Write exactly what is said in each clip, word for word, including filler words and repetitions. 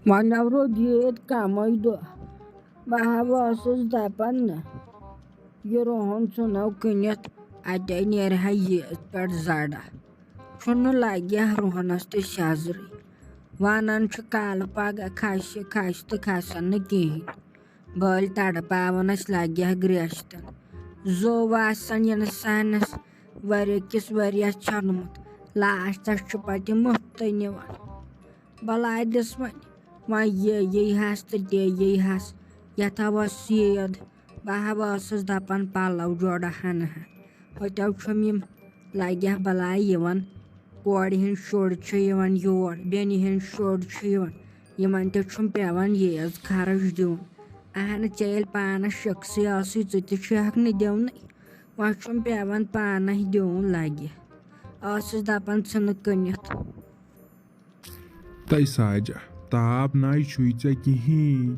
وۄنۍ نہ روٗد ییٖتۍ کمٕے دۄہ۔ بہٕ ہا ٲسٕس دپان نہ، یہِ رُہُن ژھٕنو کٕنِتھ، اتے نیرِ ہا ییٖژ پٮ۪ٹھ زڑا۔ چھُنہٕ لگہِ ہا رُہنس تہِ سیٚزرٕے۔ ونان چھِ کالہٕ پگاہ کھسہِ، کھسہِ تہٕ کھسن نہٕ کِہیٖنۍ۔ بٔلۍ تڑپاوان اَسہِ لگہِ ہا گرٛیستٮ۪ن۔ زو آسان اِنسانس ؤرۍ کِس ؤریس ژھیوٚنمُت، لاسٹس چھُ پتہٕ یہِ مُفتٕے نِوان۔ بلاے دِس وۄنۍ، وۄنۍ یہِ یی ہس تہٕ تہِ یی ہس۔ یتھ ہا ٲس سیٖد، بہٕ ہا ٲسٕس دپان پلو جوڑا ہنہٕ ہا۔ ہوٚتٮ۪و چھُم یِم لگہِ ہا بلاے یِوان۔ کورِ ہِنٛدۍ شُرۍ چھِ یِوان یور، بیٚنہِ ہِنٛدۍ شُرۍ چھِ یِوان۔ یِمن تہِ چھُم پٮ۪وان ییٖژ خرٕچ دیُن۔ اہنہٕ، ژےٚ ییٚلہِ پانس شخصی ٲسٕے، ژٕ تہِ چھُکھ نہٕ دِونٕے۔ وۄنۍ چھُم پٮ۪وان پانے دیُن لگہِ۔ ٲسٕس دپان ژھٕنہٕ کٕنِتھ۔ تَے ساجہ، تاب نَے چھُے ژےٚ کِہیٖنۍ۔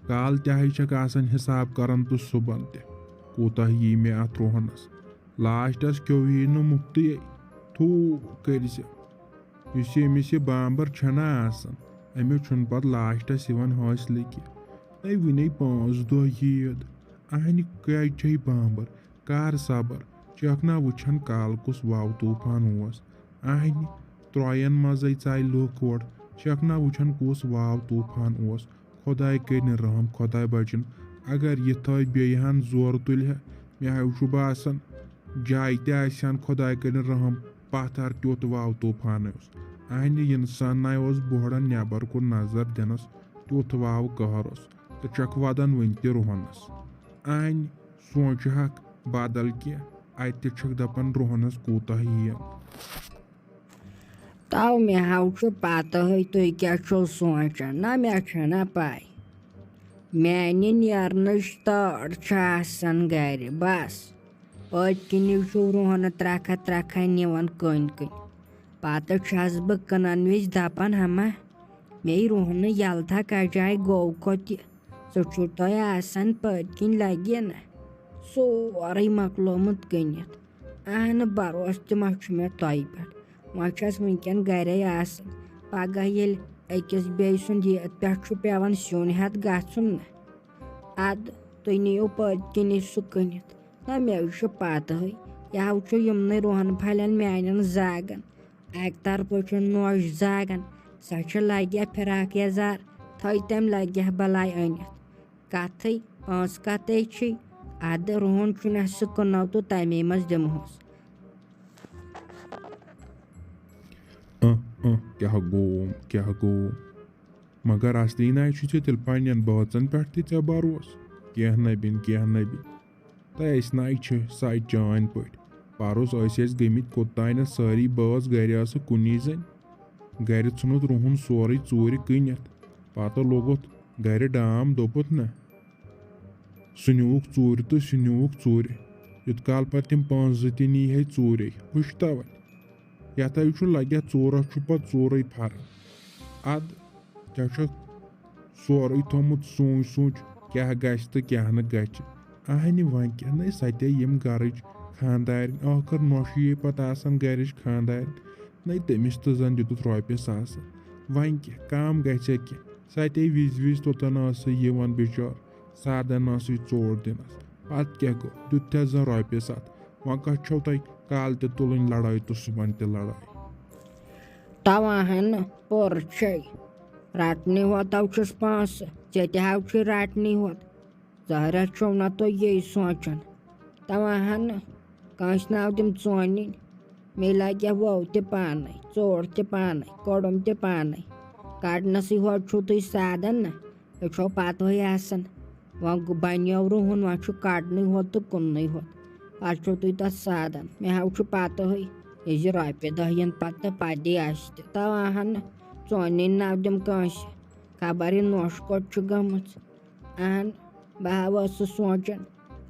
کالہٕ تہِ ہَے چھَکھ آسان حِساب کَران تہٕ صُبحن تہِ۔ کوٗتاہ یی مےٚ اَتھ رُہنَس؟ لاسٹَس کیوٚو یی نہٕ مُفتٕے۔ تھوٗ کٔرۍ زِ۔ یُس یہِ أمِس یہِ بامبر چھَنا آسان، أمِس چھُنہٕ پَتہٕ لاسٹَس یِوان حٲصلٕے کینٛہہ۔ تَے وٕنے پانٛژھ دۄہ ییٖد۔ اَہنہِ کیٛازِ چھے بامبر؟ کر صبر، چھکھ نا وٕچھان کالہٕ کُس واو طوفان اوس؟ اہنہِ ترٛوین منٛزے ژاے لُکھ اورٕ، چھکھ نا وٕچھان کُس واو طوفان اوس؟ خۄداے کٔرِن رحم، خۄداے بچِن۔ اگر یِتھٲے بیٚیہِ ہن زورٕ تُلہِ ہا، مےٚ ہا چھُ باسان، جایہِ تہِ آسہِ ہن خۄداے کٔرِن رحم، پتھر تیُتھ واو طوفان اوس۔ اہنہِ انسان ناے اوس بوہڑان نٮ۪بر کُن نظر دِنس، تیُتھ واو قہر اوس۔ تہٕ چھکھ ودان وٕنہِ تہِ رُہنس۔ اہنہِ سونٛچہِ ہکھ بدل کینٛہہ، اتہِ تہِ چھکھ دپان رُہنس کوٗتاہ یِیَن۔ تو مےٚ ہاو چھُ پتہٕے تُہۍ کیٛاہ چھِو سونٛچان، نہ مےٚ چھَنہ پَے۔ میٛانہِ نیرنٕچ تٲر چھِ آسان گرِ، بس۔ پٔتۍ کِنی چھُو رُہنہٕ ترٛکھا ترٛکھا نِوان کٔنۍ کٔنۍ۔ پتہٕ چھَس بہٕ کٕنن وِزِ دپان، ہما، مے رُہنہٕ یلہٕ تھا کجایہِ گوٚو کوٚت یہِ؟ سُہ چھُو تۄہہِ آسان پٔتۍ کِنۍ لگہِ نا سورُے مۄکلومُت کٕنِتھ۔ اہنہٕ، بروسہٕ تہِ ما چھُ مےٚ تۄہہِ پٮ۪ٹھ؟ وۄنۍ چھَس وٕنکٮ۪ن گرے آسان۔ پگاہ ییٚلہِ أکِس بیٚیہِ سُنٛد یہِ پٮ۪ٹھ چھُ پٮ۪وان سیُن ہٮ۪تھ گژھُن نا۔ اَدٕ تُہۍ نِیِو پٔتۍ کِنی سُہ کٕنِتھ۔ نہ مےٚ چھُ پتہٕے، یہِ ہاو چھُ یِمنٕے رُہن پھلٮ۪ن میانٮ۪ن زاگن۔ اکہِ طرفہٕ چھُ نوش زاگان، سۄ چھِ لگہِ فراق یزار، تھٲے تٔمۍ لگہِ بلاے أنِتھ۔ کتھٕے پانٛژھ کتے چھِ، ادٕ رُہن چھُنہٕ اَسہِ سُہ کٕنو تہٕ تَمے منٛز دِمہوس۔ اہ، اہ، کیٛاہ گوم، کیٛاہ گوم؟ مگر اصلی ناے چھُ ژےٚ تیٚلہِ پننٮ۪ن بٲژن پٮ۪ٹھ تہِ ژےٚ بروسہٕ۔ کینٛہہ نہ بِن، کینٛہہ نہ بِن۔ تہٕ أسۍ ناے چھِ ساے چٲنۍ پٲٹھۍ۔ پروس ٲسۍ أسۍ گٔمٕتۍ کوٚتانٮ۪تھ، سٲری بٲژ گرِ ٲسہٕ کُنی زٔنۍ۔ گرِ ژھُنُتھ رُہُن سورُے ژوٗرِ کٕنِتھ۔ پتہٕ لوٚگُتھ گرِ ڈام، دوٚپُتھ نہ، سُہ نیوٗکھ ژوٗرِ تہٕ سُہ نیوٗکھ ژوٗرِ۔ یوٚت کال پتہٕ تِم پانٛژھ زٕ تہِ نی ہے ژوٗرے، ہُشتا وۄنۍ۔ یتھے چھُ لگہِ ژوٗرس چھُ پتہٕ ژوٗرے پھران۔ ادٕ ژےٚ چھُکھ سورُے تھوٚمُت سوٗنچ سوٗنچ، کیٛاہ گژھِ تہٕ کیٛاہ نہٕ گژھِ۔ اہنہِ وۄنۍ کیٛاہ نَے سۄ تے یِم گرٕچ خانٛدارِنۍ، ٲخٕر نۄشہِ یے پتہٕ آسان گرِچ خانٛدارِنۍ، نَے تٔمِس تہٕ زن دیُتُتھ رۄپیہِ ساسہٕ۔ وۄنۍ کیٛاہ کم گژھِ کینٛہہ، سۄ تے وِزِ وِزِ توٚتن ٲسٕے یِوان بِچٲر، سادن ٲسٕے ژوٹ دِنس۔ پتہٕ کیٛاہ گوٚو، دیُت تھس زن رۄپیہِ ستھ۔ وۄنۍ کتھ چھو تۄہہِ کالہٕ تہِ تُلٕنۍ لڑٲے تہٕ صُبحن تہِ لڑٲے؟ تواہن پوٚر چھے، رٹنٕے ہوتو چھُس پونٛسہٕ، ژےٚ تہِ ہاو چھُے رٹنٕے ہوت۔ ظٲہرا چھُو نہ تُہۍ یی سونٛچان۔ تواہن کٲنٛسہِ ناو دِم ژونٕنۍ، مے لگہِ وو تہِ پانے، ژوٹ تہِ پانے، کوٚڑُم تہِ پانے۔ کڑنسٕے ہوت چھُو تُہۍ سادن نہ، یہِ چھو پتہٕے آسان۔ وۄنۍ گوٚو بنیو رُہُن، وۄنۍ چھُ کڑنٕے ہوت تہٕ کٕننٕے ہوت۔ پتہٕ چھِو تُہۍ تتھ سادن۔ مےٚ ہاو چھُ پتہٕے، یہِ زِ رۄپیہِ دہ یِن پتہٕ تہٕ پتہٕ دی اسہِ تہِ۔ تواہن نہٕ، ژونٕنۍ ناو دِم کٲنٛسہِ۔ خبر یہِ نوش کوٚت چھِ گٔمٕژ۔ اہن، بہٕ ہا ٲسٕس سونٛچان،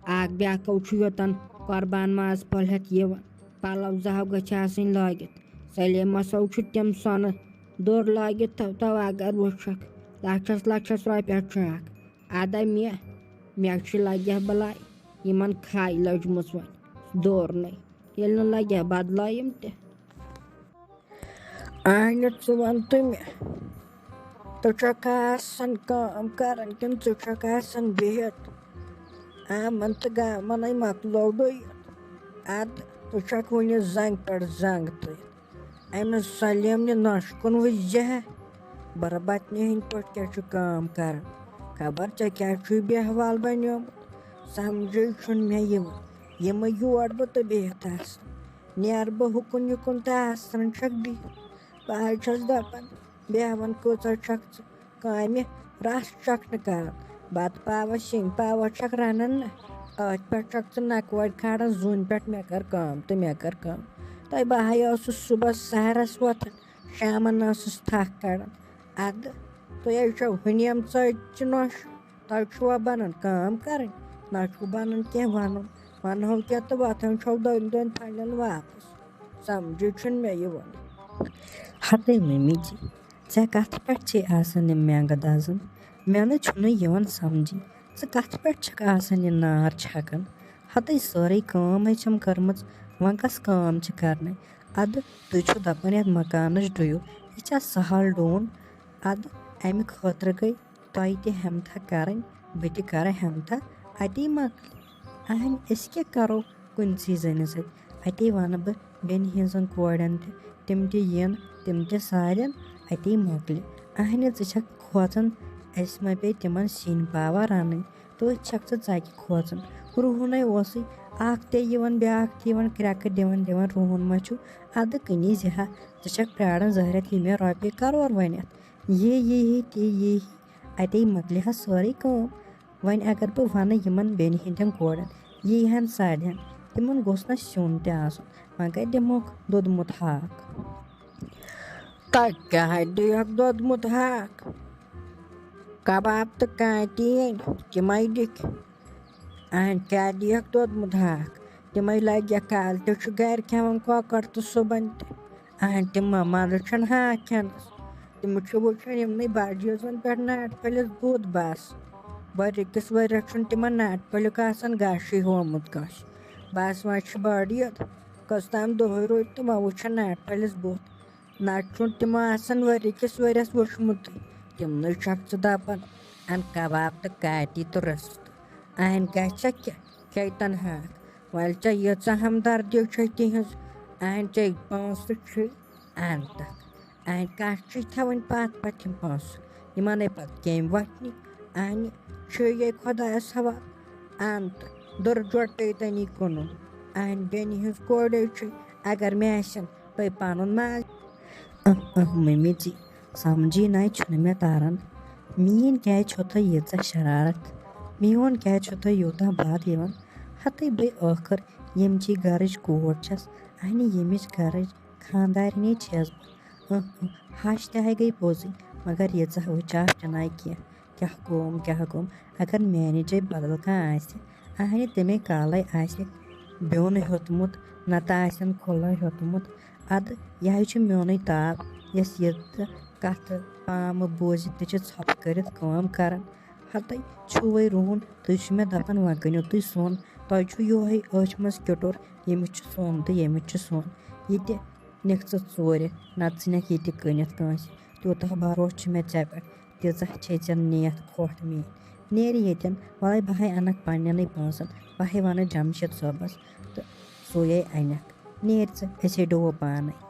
اکھ بیٛاکھو چھُ یوٚتن قۄربان ماز پھٔلۍ ہٮ۪تھ یِوان، پلو زٕ ہو گٔژھۍ آسٕنۍ لٲگِتھ۔ سلیمس ہو چھُ تِم سۄنہٕ دوٚر لٲگِتھ تھو-، تھو اگر وٕچھکھ، لچھس لچھس رۄپیس چھُ اکھ۔ ادا مےٚ، مےٚ چھِ لگہِ ہا بلاے یِمن کھاے لٔجمٕژ وۄنۍ دورنٕے، ییٚلہِ نہٕ لگہِ ہا بدلاے یِم تہِ۔ اہنہِ ژٕ وَن تہٕ مےٚ، ژٕ چھکھ آسان کٲم کران کِنہٕ ژٕ چھکھ آسان بِہِتھ؟ آمن تہٕ گامنٕے مۄکلو ڈُیِتھ۔ اَدٕ ژٕ چھکھ وُنہِ زنٛگہِ پٮ۪ٹھ زنٛگ تُلِتھ۔ أمِس سلیمنہِ نۄشہِ کُن وٕچھزِہا، بربطنہِ ہٕنٛدۍ پٲٹھۍ کیٛاہ چھُ کٲم کران؟ خبر ژےٚ کیٛاہ چھُے بیہوال بنیومُت؟ سمجھے چھُنہٕ مےٚ یِوان۔ یِمہٕ یور بہٕ تہٕ بِہِتھ آسہٕ، نیرٕ بہٕ ہُکُن یُکُن تہٕ آسان چھکھ بِہِتھ۔ بہٕ حظ چھَس دَپان، بیٚہوان کۭژاہ چھَکھ ژٕ کامہِ، رَژھ چھَکھ نہٕ کَران، بَتہٕ پاوا سِنۍ پاوا چھَکھ رَنان نہ، أتھۍ پٮ۪ٹھ چھَکھ ژٕ نَکوَڑِ کھالان زوٗنہِ پٮ۪ٹھ، مےٚ کَر کٲم تہٕ مےٚ کَر کٲم۔ تۄہہِ بہٕ ہَے ٲسٕس صُبحَس سحرَس وۄتھان، شامَن ٲسٕس تھَکھ کَڑان۔ اَدٕ تُہۍ حظ چھَو ہُنٮ۪م ژۄچہِ نۄش، تۄہہِ چھُوا بَنان کٲم کَرٕنۍ؟ نہ چھُو بَنان کینٛہہ وَنُن، وَنہو کیٛاہ تہٕ وۄتھان چھَو دۄن دۄن پھَلٮ۪ن واپَس۔ سَمجھے چھُنہٕ مےٚ یِوان۔ ہَتَے مٔمی جی، ژےٚ کَتھ پٮ۪ٹھ چھے آسان یِم مٮ۪نٛگہٕ دَزان؟ مےٚ نہٕ چھُنہٕ یِوان سَمجھی، ژٕ کَتھ پٮ۪ٹھ چھَکھ آسان یہِ نار چھَکان؟ ہَتَے سٲرٕے کٲم ہے چھَم کٔرمٕژ، وۄنۍ کۄس کٲم چھِ کَرنَے؟ اَدٕ تُہۍ چھِو دَپان یَتھ مکانَس ڈُیِو، یہِ چھا سَہَل ڈوٗن؟ اَدٕ اَمہِ خٲطرٕ گٔے تۄہہِ تہِ ہٮ۪متھا کَرٕنۍ، بہٕ تہِ کَرٕ ہٮ۪متھا، اَتی مۄکلہِ۔ اَہَنہِ أسۍ کیٛاہ کَرو کُنسٕے زٔنِس سۭتۍ؟ اَتے وَنہٕ بہٕ بیٚنہِ ہٕنٛزَن کورٮ۪ن تہِ، تِم تہِ یِن، تِم تہِ سارن، اَتے مۄکلہِ۔ اَہَنہِ ژٕ چھَکھ کھوژان، اَسہِ ما پیٚیہِ تِمَن سِنۍ پاوا رَنٕنۍ؟ تٔتھۍ چھَکھ ژٕ ژَکہِ کھوژان۔ رُہُنَے اوسُے، اَکھ تہِ یِوان، بیٛاکھ تہِ یِوان، کرٛٮ۪کہٕ دِوان دِوان، رُہُن ما چھُ اَدٕ کٕنی زِ ہا؟ ژٕ چھَکھ پرٛاران زہرٮ۪تھ یہِ مےٚ رۄپیہِ کَرور وۄنۍ اَتھ۔ یہِ یی ہے، تی یی ہے، اَتے مۄکلہِ ہا سٲرٕے کٲم۔ وۄنۍ اگر بہٕ وَنہٕ یِمَن بیٚنہِ ہٕنٛدٮ۪ن کورٮ۪ن، یی ہَن سارنٕے، تِمَن گوٚژھ نہ سیُن تہِ آسُن، مگر دِموکھ دوٚدمُت ہاکھ۔ تۄہہِ کیٛاہ ہے دِیوکھ دوٚدمُت ہاکھ؟ کباب تہٕ کانتی أنۍ، تِمَے دِکھ۔ اہن کیٛاہ دِیَکھ دوٚدمُت ہاکھ؟ تِمَے لَگہِ کالہٕ تہِ چھُ گَرِ کھٮ۪وان کۄکَر تہٕ صُبحن تہِ۔ اہن تِم ما مَزٕ چھُنہٕ ہاکھ کھٮ۪نَس۔ تِم چھِ وٕچھان یِمنٕے بَجہِ عیٖذَن پٮ۪ٹھ ناٹہِ پھٔلِس بُتھ بَس۔ ؤرِیہِ کِس ؤرِیَس چھُنہٕ تِمَن ناٹہِ پھٔلیُک آسان گاشٕے ہومُت کٲنٛسہِ۔ بَس وۄنۍ چھِ بٔڑ عیٖد، کٔژ تام دۄہَے روٗدۍ تہٕ وۄنۍ وٕچھان ناٹہِ پھٔلِس بُتھ۔ نَتہٕ چھُنہٕ تِمو آسان ؤری کِس ؤرِیَس وٕچھمُتٕے۔ تِمنٕے چھَکھ ژٕ دَپان، اَن کَباب تہٕ کاتی تہٕ رِستہٕ۔ اَہَن گژھِ کیٛاہ، کھیٚیہِ تَن ہاکھ۔ وَلہٕ ژےٚ ییٖژاہ ہمدردی چھےٚ تِہِنٛز، اَہَن ژےٚ پونٛسہٕ چھُے، اَن تَکھ۔ اَہَن کَس چھُے تھاوٕنۍ پَتھ پَتھ یِم پونٛسہٕ؟ یِمَنَے پَتہٕ کیٚمۍ وۄتھنہِ۔ اَہَنہِ چھُے یے خۄدایَس حوالہٕ۔ اَن تہٕ دُرٕ جوڑ پیٚیہِ تَنی کٕنُن۔ اَہَنہِ بیٚنہِ ہٕنٛز کورے چھُے، اگر مےٚ آسن تۄہہِ پَنُن ماز۔ اہ، اہ، مٔمی جی، سمجھی نَے چھُنہٕ مےٚ تَران۔ میٛٲنۍ کیٛازِ چھو تۄہہِ ییٖژاہ شرارت؟ میون کیٛازِ چھُ تۄہہِ یوٗتاہ بَد یِوان؟ ہَتٕے بٔے ٲخٕر ییٚمہِ چی گَرٕچ کوٗر چھَس، اَہنہِ ییٚمِچ گَرٕچ خانٛدارِنی چھَس بہٕ۔ اہ، اہ، ہَش تہِ ہَے گٔے پوٚزٕے، مگر ییٖژاہ وٕچاٹھ تہِ نَے کینٛہہ۔ کیٛاہ گوم، کیٛاہ گوم؟ اگر میٛانہِ جایہِ بدل کانٛہہ آسہِ، اَہنہِ تَمے کالَے آسہِ بیوٚن ہیوٚتمُت، نَتہٕ آسٮ۪ن کھُلہٕ ہیوٚتمُت۔ اَدٕ یہِ ہَے چھُ میونُے تاپھ، یَس ییٚتہِ کَتھٕ پامہٕ بوٗزِتھ تہِ چھِ ژھۄپہٕ کٔرِتھ کٲم کَران۔ ہَتَے چھُوَے رُہُن، تُہۍ چھِو مےٚ دَپان وۄنۍ کٕنِو تُہۍ سۄن، تۄہہِ چھُو یِہوٚے أچھ منٛز کیُٹُر، ییٚمِس چھُ سۄن تہٕ ییٚمِس چھُ سۄن۔ یہِ تہِ نِکھ ژٕ ژوٗرِ، نَتہٕ ژھٕنَکھ یہِ تہِ کٕنِتھ کٲنٛسہِ۔ تیوٗتاہ بھروسہٕ چھُ مےٚ ژےٚ پٮ۪ٹھ، تیٖژاہ چھے ژےٚ نیتھ کھوٚٹ میٛٲنۍ۔ نیرِ ییٚتٮ۪ن، وَلَے بہٕ ہَے اَنَکھ پنٛنٮ۪نٕے پونٛسَن، بہٕ ہَے وَنہٕ جمشید صٲبَس تہٕ سُے ہے اَنٮ۪کھ۔ نیرِ ژٕ، أسۍ ہے ڈُوو پانَے۔